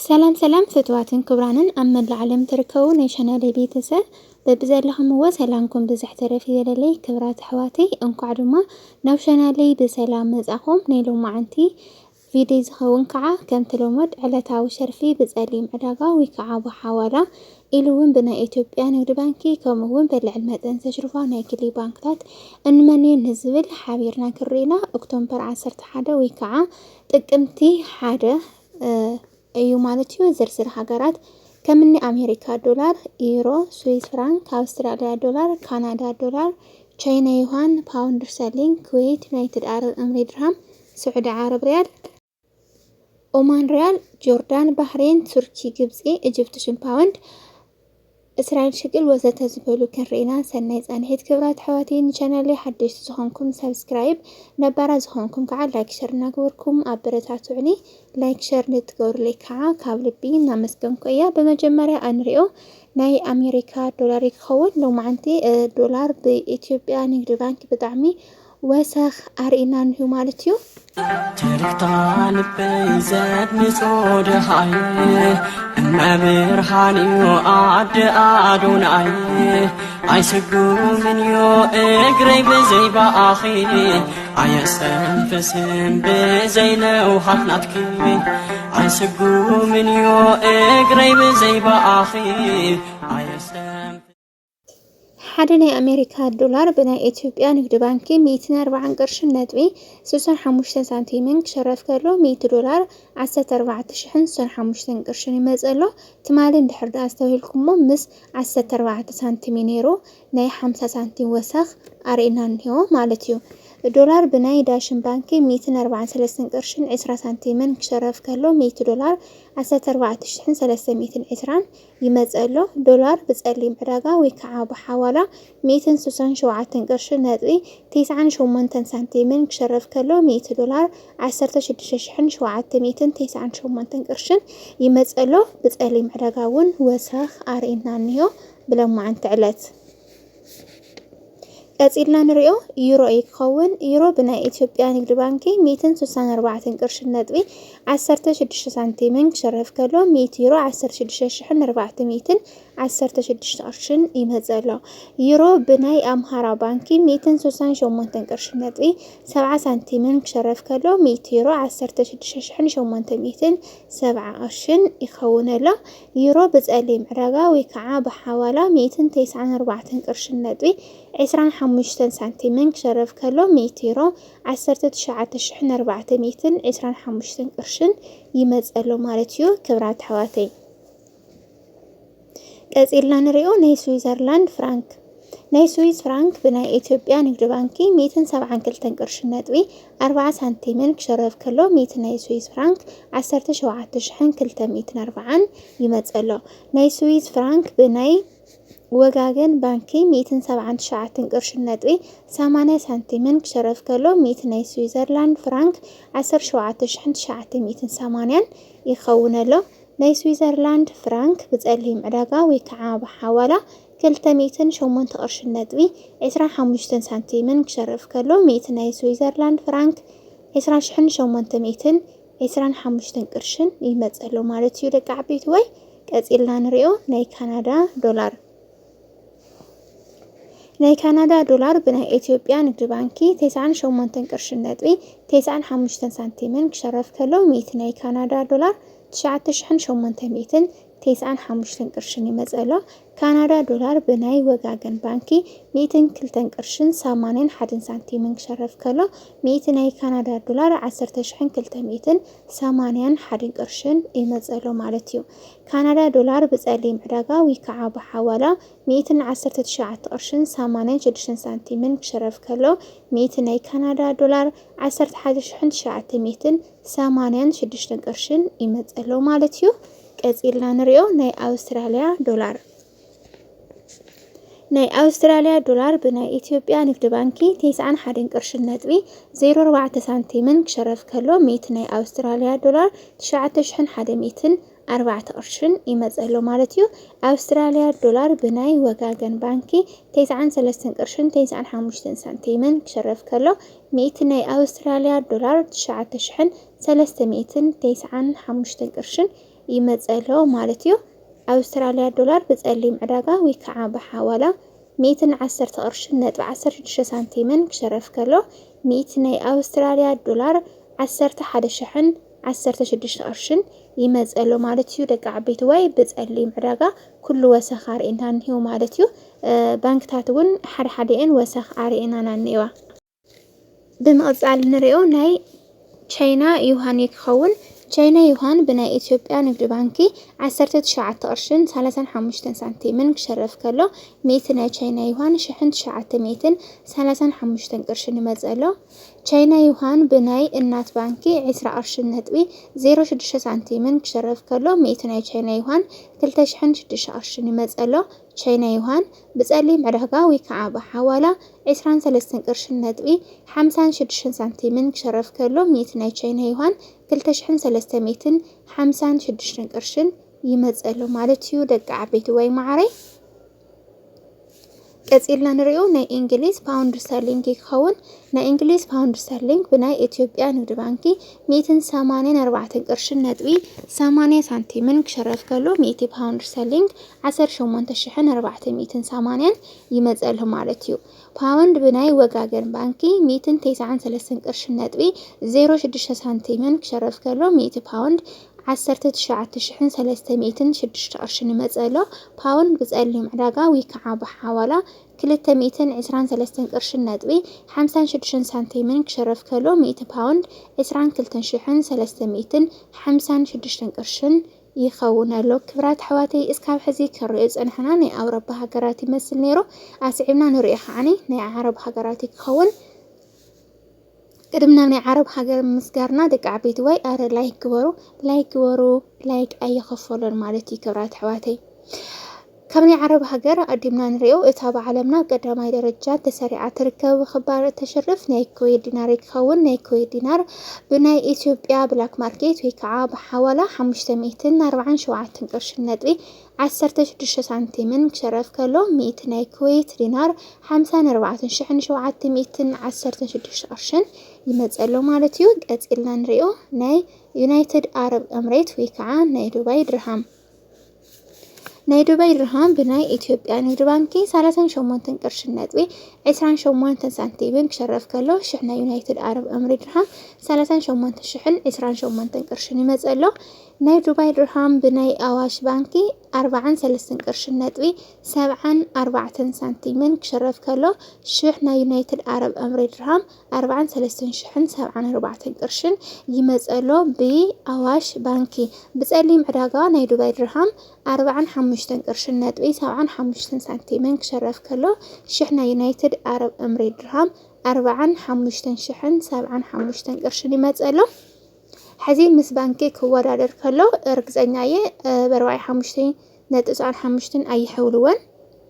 ሰላም ሰላም ፍትዋትን ክብራንን ኣብ መላእ ዓለም ትርከቡ ናይ ቻናለይ ቤተሰብ፣ በብዘለኹምዎ ሰላምኩም ብዝሕ ተረፍ ይበለለይ። ክብራት ኣሕዋተይ፣ እንኳዕ ድማ ናብ ቻናለይ ብሰላም መጻኹም። ናይ ሎማዓንቲ ቪድዮ ዝኸውን ከዓ ከምቲ ልሙድ ዕለታዊ ሸርፊ ብጸሊም ዕዳጋ ወይ ከዓ ብሓዋላ ኢሉ እውን ብናይ ኢትዮጵያ ንግዲ ባንኪ ከምኡ እውን ብልዕል መጠን ዘሽርፋ ናይ ግሊ ባንክታት እንመን እየን ንዝብል ሓቢርና ክንርኢ ኢና። ኦክቶምበር ዓሰርተ ሓደ ወይ ከዓ ጥቅምቲ ሓደ እዩ ማለት እዩ። ዝርዝር ሃገራት ከምኒ ኣሜሪካ ዶላር፣ ዩሮ፣ ስዊስ ፍራንክ፣ ኣውስትራሊያ ዶላር፣ ካናዳ ዶላር፣ ቻይና ዩዋን፣ ፓውንድ ስተርሊንግ፣ ኩዌት፣ ዩናይትድ ዓረብ እምሬት ድርሃም፣ ስዑዲ ዓረብ ሪያል፣ ኦማን ሪያል፣ ጆርዳን፣ ባህሬን፣ ቱርኪ፣ ግብፂ፣ ኢጅፕሽን ፓውንድ፣ እስራኤል ሽቅል ወዘተ ዝበሉ ክንርኢና። ሰናይ ጻንሒት ክብራት ኣሕዋተይ። ንቻናለይ ሓደሽቲ ዝኾንኩም ሳብስክራይብ፣ ነባራት ዝኾንኩም ከዓ ላይክ ሸር እናገበርኩም ኣበረታትዑኒ። ላይክ ሸር ንትገብሩለይ ከዓ ካብ ልቢ እናመስገንኩ እያ። ብመጀመርያ እንሪኦ ናይ ኣሜሪካ ዶላር ክኸውን። ሎማዓንቲ ዶላር ብኢትዮጵያ ንግዲ ባንክ ብጣዕሚ ወሰኽ ኣርኢና እንዲሁ ማለት እዩ። ትርታ ልበይ ዘድምጾ ደሃይ እመብርሃን እዩ ኣደ ኣዶናይ። ኣይስጉምን እዮ እግረይ ብዘይ ብኣኺ ኣየስተንፍስን ብዘይ ለውሃት ናትኪ። ኣይስጉምን እዮ እግረይ ብዘይ ብኣኺ ኣየስተንፍ ሓደ ናይ ኣሜሪካ ዶላር ብናይ ኢትዮጵያ ንግዲ ባንኪ ሚእትን ኣርባዓን ቅርሽን ነጥቢ ስሳን ሓሙሽተን ሳንቲምን ክሸረፍ ከሎ፣ ሚእቲ ዶላር ዓሰርተ ኣርባዕተ ሽሕን ስሳን ሓሙሽተን ቅርሽን ይመጽእ ኣሎ። ትማሊ እንድሕር ደኣ ኣስተውሂልኩሞ ምስ ዓሰርተ ኣርባዕተ ሳንቲም እዩ ነይሩ፣ ናይ ሓምሳ ሳንቲም ወሰኽ ኣርእና እኒሆ ማለት እዩ። ዶላር ብናይ ዳሽን ባንኪ ሚእትን ኣርባዓን ሰለስተን ቅርሽን ዕስራ ሳንቲምን ክሸረፍ ከሎ፣ ሚእቲ ዶላር ዓሰርተ ኣርባዕተ ሽሕን ሰለስተ ሚእትን ዕስራን ይመጽእ ኣሎ። ዶላር ብጸሊም ዕዳጋ ወይ ከዓ ብሓዋላ ሚእትን ስሳን ሸውዓተን ቅርሽን ነጥቢ ተስዓን ሸሞንተን ሳንቲምን ክሸረፍ ከሎ፣ ሚእቲ ዶላር ዓሰርተ ሽዱሽተ ሽሕን ሸውዓተ ሚእትን ተስዓን ሸሞንተን ቅርሽን ይመጽእ ኣሎ። ብጸሊም ዕዳጋ እውን ወሰኽ ኣርእና እኒሆ ብለማዓንቲ ዕለት። ቀጺልና ንሪኦ ዩሮ እዩ ክኸውን። ዩሮ ብናይ ኢትዮጵያ ንግዲ ባንኪ ሚእትን ስሳን ኣርባዕተን ቅርሽን ነጥቢ ዓሰርተ ሽዱሽተ ሳንቲምን ክሸረፍ ከሎ፣ ሚእቲ ዩሮ ዓሰርተ ሽዱሽተ ሽሕን ኣርባዕተ ሚእትን ዓሰርተ ሽዱሽተ ቅርሽን ይመጽእ ኣሎ። ዩሮ ብናይ ኣምሃራ ባንኪ ሚእትን ስሳን ሸሞንተን ቅርሽን ነጥቢ ሰብዓ ሳንቲምን ክሸረፍ ከሎ፣ ሚእቲ ዩሮ ዓሰርተ ሽዱሽተ ሽሕን ሸሞንተ ሚእትን ሰብዓ ቅርሽን ይኸውን ኣሎ። ዩሮ ብጸሊም ዕዳጋ ወይ ከዓ ብሓዋላ ሚእትን ተስዓን ኣርባዕተን ቅርሽን ነጥቢ ዕስራን ሓሙሽተን ሳንቲምን ክሸረፍ ከሎ፣ ሚእቲ ዩሮ ዓሰርተ ትሽዓተ ሽሕን ኣርባዕተ ሚእትን ዕስራን ሓሙሽተን ቅርሽን ይመጽእ ኣሎ ማለት እዩ። ክብራት ኣሕዋተይ፣ ቀጺልና ንሪኦ ናይ ስዊዘርላንድ ፍራንክ። ናይ ስዊዝ ፍራንክ ብናይ ኢትዮጵያ ንግዲ ባንኪ ሚእትን ሰብዓን ክልተን ቅርሽን ነጥቢ ኣርባዓ ሳንቲምን ክሸረፍ ከሎ፣ ሚእቲ ናይ ስዊዝ ፍራንክ ዓሰርተ ሸውዓተ ሽሕን ክልተ ሚእትን ኣርባዓን ይመጽእ ኣሎ። ናይ ስዊዝ ፍራንክ ብናይ ወጋገን ባንኪ ሚእትን ሰብዓን ትሽዓተን ቅርሽን ነጥቢ ሰማንያ ሳንቲምን ክሸረፍ ከሎ፣ ሚእቲ ናይ ስዊዘርላንድ ፍራንክ ዓሰርተ ሸውዓተ ሽሕን ትሽዓተ ሚእትን ሰማንያን ይኸውን ኣሎ። ናይ ስዊዘርላንድ ፍራንክ ብጸሊም ዕዳጋ ወይ ከዓ ብሓዋላ ክልተ ሚእትን ሸሞንተ ቅርሽን ነጥቢ ዕስራን ሓሙሽተን ሳንቲምን ክሸርፍ ከሎ፣ ሚእቲ ናይ ስዊዘርላንድ ፍራንክ ዕስራ ሽሕን ሸሞንተ ሚእትን ዕስራን ሓሙሽተን ቅርሽን ይመጽእ ኣሎ ማለት እዩ። ደቂ ዓበይቲ ወይ ቀጺልና ንሪኦ ናይ ካናዳ ዶላር። ናይ ካናዳ ዶላር ብናይ ኢትዮጵያ ንግዲ ባንኪ ተስዓን ሸሞንተን ቅርሽን ነጥቢ ተስዓን ሓሙሽተን ሳንቲምን ክሸረፍ ከሎ፣ ሚእቲ ናይ ካናዳ ዶላር ትሽዓተ ሽሕን ሸሞንተ ሚእትን ተስዓን ሓሙሽተን ቅርሽን ይመጽእ ኣሎ። ካናዳ ዶላር ብናይ ወጋገን ባንኪ ሚእትን ክልተን ቅርሽን ሰማንያን ሓደን ሳንቲምን ክሸረፍ ከሎ፣ ሚእቲ ናይ ካናዳ ዶላር ዓሰርተ ሽሕን ክልተ ሚእትን ሰማንያን ሓደን ቅርሽን ይመጽእ ኣሎ ማለት እዩ። ካናዳ ዶላር ብጸሊም ዕዳጋ ወይ ከዓ ብሓዋላ ሚእትን ዓሰርተ ትሽዓተ ቅርሽን ሰማንያን ሽዱሽተን ሳንቲምን ክሸረፍ ከሎ፣ ሚእቲ ናይ ካናዳ ዶላር ዓሰርተ ሓደ ሽሕን ትሽዓተ ሚእትን ሰማንያን ሽዱሽተን ቅርሽን ይመጽእ ኣሎ ማለት እዩ። ቀጺልና ንሪኦ ናይ ኣውስትራልያ ዶላር። ናይ ኣውስትራልያ ዶላር ብናይ ኢትዮጵያ ንግዲ ባንኪ ተስዓን ሓደን ቅርሽን ነጥቢ ዜሮ ኣርባዕተ ሳንቲምን ክሸረፍ ከሎ፣ ሚእቲ ናይ ኣውስትራልያ ዶላር ትሽዓተ ሽሕን ሓደ ሚእትን ኣርባዕተ ቅርሽን ይመጽእ ኣሎ ማለት እዩ። ኣውስትራልያ ዶላር ብናይ ወጋገን ባንኪ ተስዓን ሰለስተን ቅርሽን ተስዓን ሓሙሽተን ሳንቲምን ክሸረፍ ከሎ፣ ሚእቲ ናይ ኣውስትራልያ ዶላር ትሽዓተ ሽሕን ሰለስተ ሚእትን ተስዓን ሓሙሽተን ቅርሽን ይመጸ ኣሎ ማለት እዩ። ኣውስትራልያ ዶላር ብጸሊም ዕዳጋ ወይ ከዓ ብሓዋላ ሚእትን ዓሰርተ ቅርሽን ነጥቢ ዓሰርተ ሽዱሽተ ሳንቲምን ክሸረፍ ከሎ፣ ሚእቲ ናይ ኣውስትራልያ ዶላር ዓሰርተ ሓደ ሽሕን ዓሰርተ ሽዱሽተ ቅርሽን ይመጸ ኣሎ ማለት እዩ። ደቂ ዓበይቲ ወይ ብጸሊም ዕዳጋ ኩሉ ወሰኽ ኣርእየና እኒሄው ማለት እዩ። እ፣ ባንክታት እውን ሓደ ሓደአን ወሰኽ ኣርእየናና እኒሄዋ። ብምቕጻል ንሪኦ ናይ ቻይና ዩሃን እዩ ክኸውን። ቻይና ዩሃን ብናይ ኢትዮጵያ ንግዲ ባንኪ ዓሰርተ ትሽዓተ ቅርሽን ሰላሳን ሓሙሽተን ሳንቲምን ክሸረፍ ከሎ፣ ሚእቲ ናይ ቻይና ዩሃን ሽሕን ትሽዓተ ሚእትን ሰላሳን ሓሙሽተን ቅርሽን ይመጽእ ኣሎ። ቻይና ዩሃን ብናይ እናት ባንኪ ዕስራ ቅርሽን ነጥቢ ዜሮ ሽዱሽተ ሳንቲምን ክሸረፍ ከሎ፣ ሚእቲ ናይ ቻይና ዩሃን ክልተ ሽሕን ሽዱሽተ ቅርሽን ይመጽእ ኣሎ። ቻይና ዩሃን ብጸሊም ዕዳጋ ወይ ከዓ ብሓዋላ ዕስራን ሰለስተን ቅርሽን ነጥቢ ሓምሳን ሽዱሽተን ሳንቲምን ክሸረፍ ከሎ፣ ሚእቲ ናይ ቻይና ዩሃን ክልተ ሽሕን ሰለስተ ሚእትን ሓምሳን ሽዱሽተን ቅርሽን ይመጽእ ኣሎ ማለት እዩ። ደቂ ዓበይቲ ወይ ማዕረይ፣ ቀጺልና ንሪኦ ናይ እንግሊዝ ፓውንድ ስተርሊንግ ይኸውን። ናይ እንግሊዝ ፓውንድ ስተርሊንግ ብናይ ኢትዮጵያ ንግዲ ባንኪ ሚእትን ሰማንያን ኣርባዕተን ቅርሽን ነጥቢ ሰማንያ ሳንቲምን ክሸረፍ ከሎ፣ ሚእቲ ፓውንድ ስተርሊንግ ዓሰርተ ሸሞንተ ሽሕን ኣርባዕተ ሚእትን ሰማንያን ይመጸሉ ማለት እዩ። ፓውንድ ብናይ ወጋገን ባንኪ ሚእትን ተስዓን ሰለስተን ቅርሽን ነጥቢ ዜሮ ሽዱሽተ ሳንቲምን ክሸረፍ ከሎ፣ ሚእቲ ፓውንድ ዓሰርተ ትሽዓተ ሽሕን ሰለስተ ሚእትን ሽዱሽተ ቅርሽን ይመጸ ኣሎ። ፓውንድ ብጸሊም ዕዳጋ ወይ ከዓ ብሓዋላ ክልተ ሚእትን ዕስራን ሰለስተን ቅርሽን ነጥቢ ሓምሳን ሽዱሽተን ሳንቲምን ክሸረፍ ከሎ፣ ሚእቲ ፓውንድ ዕስራን ክልተን ሽሕን ሰለስተ ሚእትን ሓምሳን ሽዱሽተን ቅርሽን ይኸውን ኣሎ። ክብራት ኣሕዋተይ፣ እስካብ ሕዚ ክንሪኦ ዝጸናሕና ናይ ኣውሮፓ ሃገራት ይመስል ነይሩ። ኣስዒብና ንሪኦ ከዓኒ ናይ ዓረብ ሃገራት እዩ ክኸውን። ቅድም ናብ ናይ ዓረብ ሃገር ምስጋርና፣ ደቂ ዓበይቲ ወይ ኣረ ላይክ ግበሩ፣ ላይክ ግበሩ፣ ላይክ ኣየኸፈሎን ማለት እዩ። ክብራት ኣሕዋተይ፣ ካብ ናይ ዓረብ ሃገር ኣዲምና ንሪኦ፣ እታ ብዓለምና ቀዳማይ ደረጃ ተሰሪዓ ትርከብ ክባር ተሽርፍ ናይ ኩዌት ዲናር ክኸውን። ናይ ኩዌት ዲናር ብናይ ኢትዮጵያ ብላክ ማርኬት ወይ ከዓ ብሓዋላ ሓሙሽተ ሚእትን ኣርባዓን ሸውዓተን ቅርሽን ነጥቢ ዓሰርተ ሽዱሽተ ሳንቲምን ክሸረፍ ከሎ፣ ሚእቲ ናይ ኩዌት ዲናር ሓምሳን ኣርባዕተን ሽሕን ሸውዓተ ሚእትን ዓሰርተ ሽዱሽተ ቅርሽን ይመጸሎ ማለት እዩ። ቀጺልና ንሪኦ ናይ ዩናይትድ ኣረብ ኤምሬት ወይ ከዓ ናይ ዱባይ ድርሃም። ናይ ዱባይ ድርሃም ብናይ ኢትዮጵያ ንግዲ ባንኪ ሰላሳን ሸሞንተን ቅርሽን ነጥቢ ዕስራን ሸሞንተን ሳንቲምን ክሸረፍ ከሎ፣ ሽሕ ናይ ዩናይትድ ኣረብ ኤምሬት ድርሃም ሰላሳን ሸሞንተ ሽሕን ዕስራን ሸሞንተን ቅርሽን ይመጸ ኣሎ። ናይ ዱባይ ድርሃም ብናይ ኣዋሽ ባንኪ ኣርባዓን ሰለስተን ቅርሽን ነጥቢ ሰብዓን ኣርባዕተን ሳንቲምን ክሸረፍ ከሎ፣ ሽሕ ናይ ዩናይትድ ኣረብ ኤምሬት ድርሃም ኣርባዓን ሰለስተን ሽሕን ሰብዓን ኣርባዕተን ቅርሽን ይመጸ ኣሎ። ብኣዋሽ ባንኪ ብጸሊም ዕዳጋ ናይ ዱባይ ድርሃም ኣርባዓን ሓሙሽተን ቅርሽን ነጥቢ ሰብዓን ሓሙሽተን ሳንቲምን ክሸረፍ ከሎ፣ ሽሕ ናይ ዩናይትድ ኣረብ ኤምሬት ድርሃም ኣርባዓን ሓሙሽተን ሽሕን ሰብዓን ሓሙሽተን ቅርሽን ይመጸ ኣሎ። ሕዚ ምስ ባንኪ ክወዳደር ከሎ፣ ርግጸኛ እየ፣ እ፣ ብኣርባዓን ሓሙሽተን ነጥቢ ሰብዓን ሓሙሽተን ኣይሕውልወን።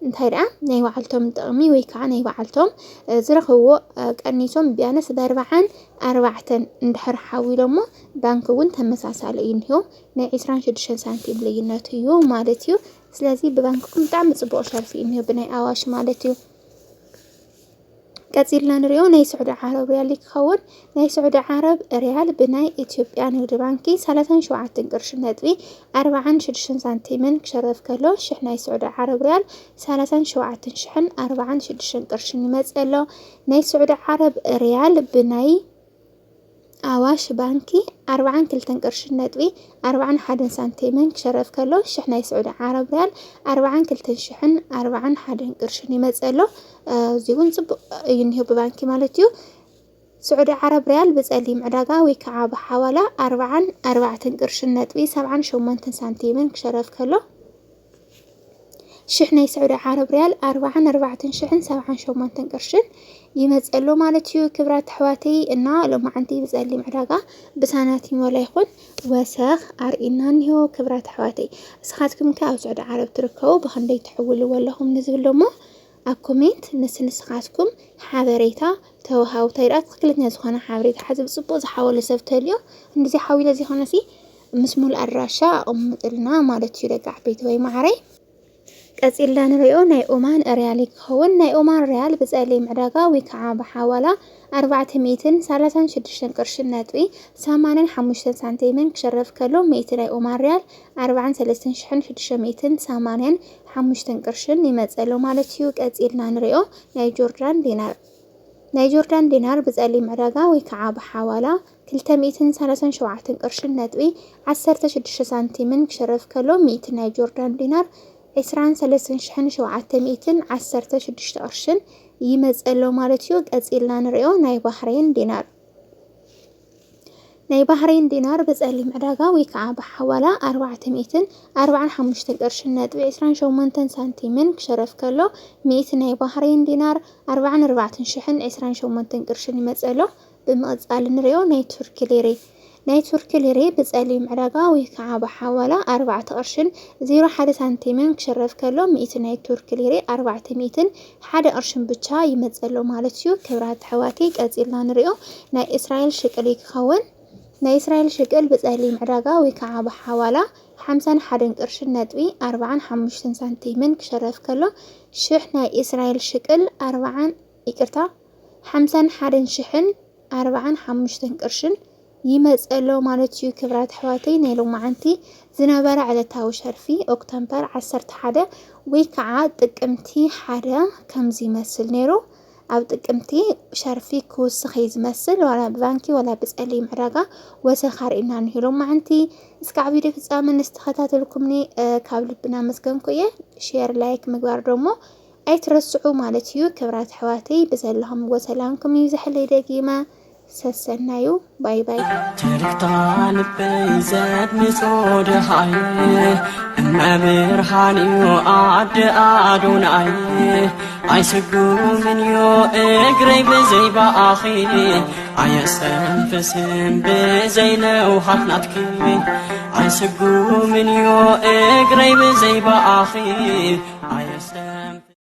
እንታይ ደኣ፣ ናይ ባዕልቶም ጥቕሚ ወይ ከዓ ናይ ባዕልቶም፣ እ፣ ዝረኽብዎ፣ እ፣ ቀኒሶም ቢያንስ ብኣርባዓን ኣርባዕተን እንድሕር ሓዊሎሞ፣ ባንኪ እውን ተመሳሳሊ እዩ እንሄው፣ ናይ ዕስራን ሽዱሽተን ሳንቲም ልዩነት እዩ ማለት እዩ። ስለዚ ብባንክኩም ብጣዕሚ ጽቡቕ ሸርፊ እዩ እንሄው ብናይ ኣዋሽ ማለት እዩ። ቀጺልና ንሪኦ ናይ ስዑዲ ዓረብ ሪያል ክኸውን። ናይ ስዑዲ ዓረብ ሪያል ብናይ ኢትዮጵያ ንግዲ ባንኪ ሰላሳን ሸውዓተን ቅርሽን ነጥቢ ኣርባዓን ሽዱሽተን ሳንቲምን ክሸረፍ ከሎ፣ ሽሕ ናይ ስዑዲ ዓረብ ሪያል ሰላሳን ሸውዓተን ሽሕን ኣርባዓን ሽዱሽተን ቅርሽን ይመጽእ ኣሎ። ናይ ስዑዲ ዓረብ ሪያል ብናይ ኣዋሽ ባንኪ ኣርባዓን ክልተን ቅርሽን ነጥቢ ኣርባዓን ሓደን ሳንቲምን ክሸረፍ ከሎ፣ ሽሕ ናይ ስዑዲ ዓረብ ሪያል ኣርባዓን ክልተን ሽሕን ኣርባዓን ሓደን ቅርሽን ይመጽእ ኣሎ። እ፣ እዚ እውን ጽቡቕ እዩ እኒሆ ብባንኪ ማለት እዩ። ስዑዲ ዓረብ ሪያል ብጸሊም ዕዳጋ ወይ ከዓ ብሓዋላ ኣርባዓን ኣርባዕተን ቅርሽን ነጥቢ ሰብዓን ሸሞንተን ሳንቲምን ክሸረፍ ከሎ፣ ሽሕ ናይ ስዑዲ ዓረብ ሪያል ኣርባዓን ኣርባዕተን ሽሕን ሰብዓን ሸሞንተን ቅርሽን ይመጸሎ ማለት እዩ። ክብራት ኣሕዋተይ፣ እና ሎማዓንቲ ብጸሊም ዕዳጋ ብሳናቲም ዋላ ይኹን ወሰኽ ኣርእና እኒሆ። ክብራት ኣሕዋተይ፣ እስኻትኩም ከ ኣብ ስዑዲ ዓረብ ትርከቡ ብኸንደይ ትሕውልዎ ኣለኹም ንዝብል ደሞ ኣብ ኮሜንት ምስ ንስኻትኩም ሓበሬታ ተወሃቡ። እንታይ ደኣ ትኽክለኛ ዝኾነ ሓበሬታ ሓዚ ብጽቡቕ ዝሓወለ ሰብ ተልዮ፣ እንደዚ ሓዊለ ዘይኮነሲ ምስ ሙሉእ ኣድራሻ ኣቐምጥልና ማለት እዩ ደቂ ዓበይቲ ወይ ማዕረይ። ቀጺልና ንሪኦ ናይ ኦማን ሪያል ክኸውን። ናይ ኦማን ሪያል ብጸሊም ዕዳጋ ወይ ከዓ ብሓዋላ ኣርባዕተ ሚእትን ሰላሳን ሽዱሽተን ቅርሽን ነጥቢ ሰማንያን ሓሙሽተን ሳንቲምን ክሸረፍ ከሎ፣ ሚእቲ ናይ ኦማን ሪያል ኣርባዓን ሰለስተን ሽሕን ሽዱሽተ ሚእትን ሰማንያን ሓሙሽተን ቅርሽን ይመጸሎ ማለት እዩ። ቀጺልና ንሪኦ ናይ ጆርዳን ዲናር። ናይ ጆርዳን ዲናር ብጸሊም ዕዳጋ ወይ ከዓ ብሓዋላ ክልተ ሚእትን ሰላሳን ሸውዓተን ቅርሽን ነጥቢ ዓሰርተ ሽዱሽተ ሳንቲምን ክሸረፍ ከሎ፣ ሚእቲ ናይ ጆርዳን ዲናር ዕስራን ሰለስተን ሽሕን ሸውዓተ ሚእትን ዓሰርተ ሽዱሽተ ቅርሽን ይመጸሎ ማለት እዩ። ቀጺልና ንሪኦ ናይ ባህሬን ዲናር። ናይ ባህሬን ዲናር ብጸሊም ዕዳጋ ወይ ከዓ ብሓዋላ ኣርባዕተ ሚእትን ኣርባዓን ሓሙሽተን ቅርሽን ነጥቢ ዕስራን ሸሞንተን ሳንቲምን ክሸረፍ ከሎ፣ ሚእቲ ናይ ባህሬን ዲናር ኣርባዓን ኣርባዕተን ሽሕን ዕስራን ሸሞንተን ቅርሽን ይመጸሎ። ብምቕጻል ንሪኦ ናይ ቱርኪ ሊሬ። ናይ ቱርኪ ሊሬ ብጸሊም ዕዳጋ ወይ ከዓ ብሓዋላ ኣርባዕተ ቅርሽን ዜሮ ሓደ ሳንቲምን ክሸረፍ ከሎ፣ ሚእቲ ናይ ቱርኪ ሊሬ ኣርባዕተ ሚእትን ሓደ ቅርሽን ብቻ ይመጸሎ ማለት እዩ። ክብራት ኣሕዋተይ፣ ቀጺልና ንሪኦ ናይ እስራኤል ሽቅል ክኸውን። ናይ እስራኤል ሽቅል ብጸሊም ዕዳጋ ወይ ከዓ ብሓዋላ ሓምሳን ሓደን ቅርሽን ነጥቢ ኣርባዓን ሓሙሽተን ሳንቲምን ክሸረፍ ከሎ፣ ሽሕ ናይ እስራኤል ሽቅል ኣርባዓን፣ ይቅርታ፣ ሓምሳን ሓደን ሽሕን ኣርባዓን ሓሙሽተን ቅርሽን ይመጸሎ ማለት እዩ። ክብራት ኣሕዋተይ፣ ናይ ሎማዓንቲ ዝነበረ ዕለታዊ ሸርፊ ኦክቶምበር ዓሰርተ ሓደ ወይ ከዓ ጥቅምቲ ሓደ ከምዚ ይመስል ነይሩ። ኣብ ጥቅምቲ ሸርፊ ክውስኽ እዩ ዝመስል፣ ዋላ ብባንኪ ዋላ ብጸሊም ዕዳጋ ወሰኽ ኣርእዩና እንሆ ሎማዓንቲ። እስካዕ ቪድዮ ፍጻመ ንዝተኸታተልኩምኒ፣ እ፣ ካብ ልቢ እናመስገንኩ እየ። ሼር፣ ላይክ ምግባር ደሞ ኣይትረስዑ ማለት እዩ። ክብራት ኣሕዋተይ፣ ብዘለኹምዎ ሰላምኩም ይብዛሕለይ ደጊመ። ሰሰናዩ። ባይ ባይ። ትርታ ልበይ ዘድምጾ ደሃየ እመብርሃን እዩ ኣደ ኣዶናይ። ኣይስጉምን እዩ እግረይ ብዘይ ብኣኺ፣ ኣየስተንፍስን ብዘይ ለውሃት ናትኪ። ኣይስጉምን እዩ እግረይ ብዘይ ብኣኺ፣ ኣየስተንፍ